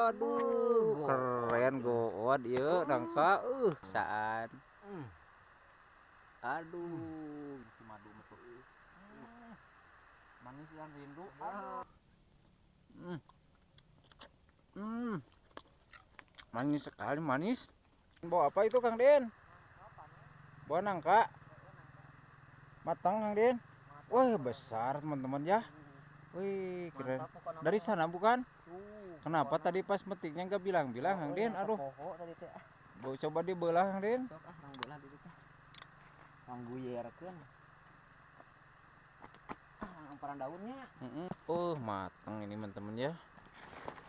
Aduh, keren goot ieu nangka saan. Aduh, si madu metu. Manis dan rindu. Manis sekali, manis. Bawa apa itu Kang Den? Bawa nangka. Matang Kang Den. Wah, besar teman-teman ya. Wih, keren. Dari sana bukan? Kenapa tadi pas metiknya nggak bilang-bilang Kang Den? Aduh. Coba dibelah Kang Den. Sok ah, rang belah dulu teh. Rang guyerkeun. Ah, amparan daunnya. Oh, matang ini teman-teman ya.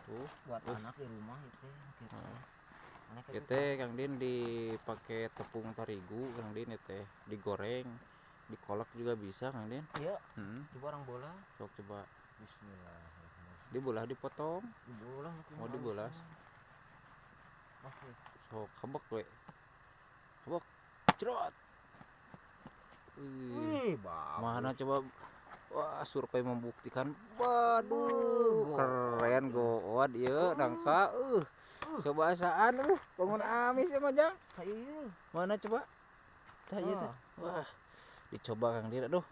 Tuh, buat anak di rumah itu gitu. Itu teh Kang Din dipakai tepung terigu Kang Din itu teh, digoreng, dikolak juga bisa Kang Din. Iya. Coba orang bola. Sok coba. Bismillahirrahmanirrahim. Dibelah dipotong. Dibelah. Mau dibelah. Oke. Sok kebek we. Kebek. Cerot. Wih, mana coba. Wah, survei membuktikan. Waduh, keren goot ieu nangka. Coba asaan bangun amis ya Majang. Mana coba? Tah ieu teh. Wah, dicoba Kang Din aduh.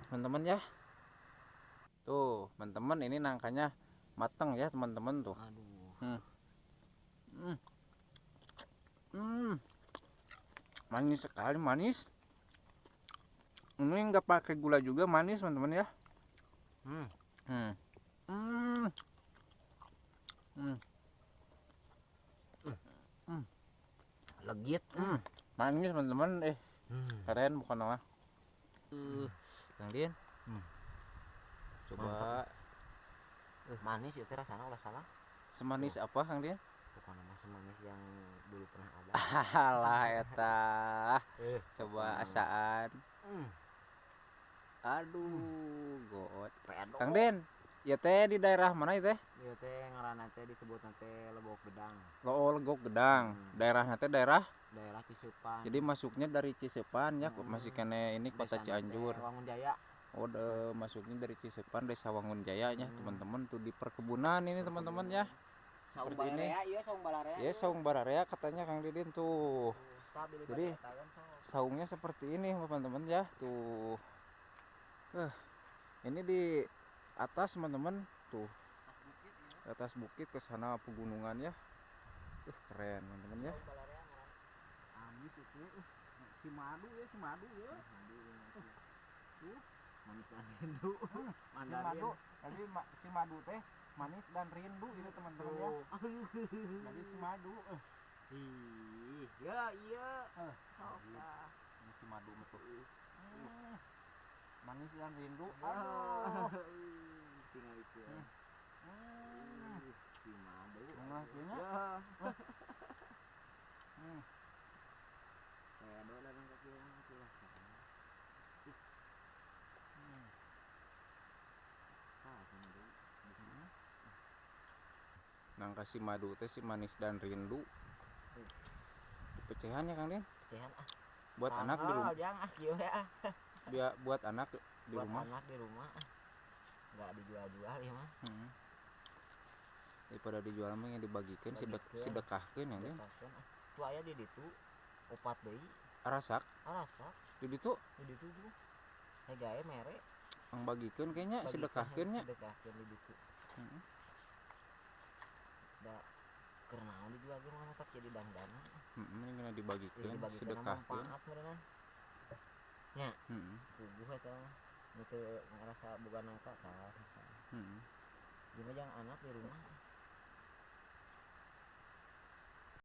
Teman-teman ya. Tuh, teman-teman ini nangkanya matang ya, teman-teman tuh. Aduh. Manis sekali, manis. Ini nggak pakai gula juga manis teman-teman ya. Legit. Manis teman-teman. Keren bukan mah. Kang Din. Coba. Manis itu rasanya ulah salah. Semanis apa Kang Din? Bukan nama semanis yang dulu pernah ada. Alah eta. Coba asaan. Aduh, goot. Kang Den, ya teh di daerah mana ya teh? Ya teh ngaranna teh disebut teh Legok Gedang. Oh, Legok Gedang. Daerahnya teh daerah? Daerah Ciseupan. Jadi masuknya dari Ciseupan ya, masih kene ini kota Cianjur. Wangun Jaya. Oh, masuknya dari Ciseupan, Desa Wangun Jaya nya, teman-teman tuh di perkebunan ini teman-teman ya. Saung Bararea, iya Saung Bararea. Iya, Saung Bararea katanya Kang Didin tuh. Jadi saungnya seperti ini teman-teman ya tuh. Ini di atas teman-teman tuh. Atas bukit ke sana pegunungan ya. Keren teman-teman ya. Amis itu si madu ya, si madu ya. Tuh, manis dan rindu. Si madu, jadi si madu teh manis dan rindu ini teman-teman ya. Jadi si madu. Ih, ya iya. Ini si madu metu. Manis dan rindu. Aduh. Tinggal itu. Si madu. Ngasihnya. Saya doa dan kaki yang itulah. Nangka si madu teh si manis dan rindu. Pecahan ya Kang Den? Pecahan ah. Buat anak di rumah. Jangan ah kieu ya ah. Biar buat anak di buat rumah. Anak di rumah ah. Enggak dijual-jual ya mah. Daripada dijual mah yang dibagikan, sedekahkeun ya Den. Ah. Tuh aya di ditu opat deui. Arasak? Arasak. Di ditu? Di ditu tuh. Hegae mere. Ang bagikeun kayaknya sedekahkeun nya. Sedekahkeun di ditu. Da keur naon dijual ge mah tak jadi dangdana. Heeh, ini dibagikeun, sedekahkeun. Manfaat meureunna. Nya. Puguh eta mah teu ngarasa boga nangka tah. Heeh. Gimana jangan anak di rumah.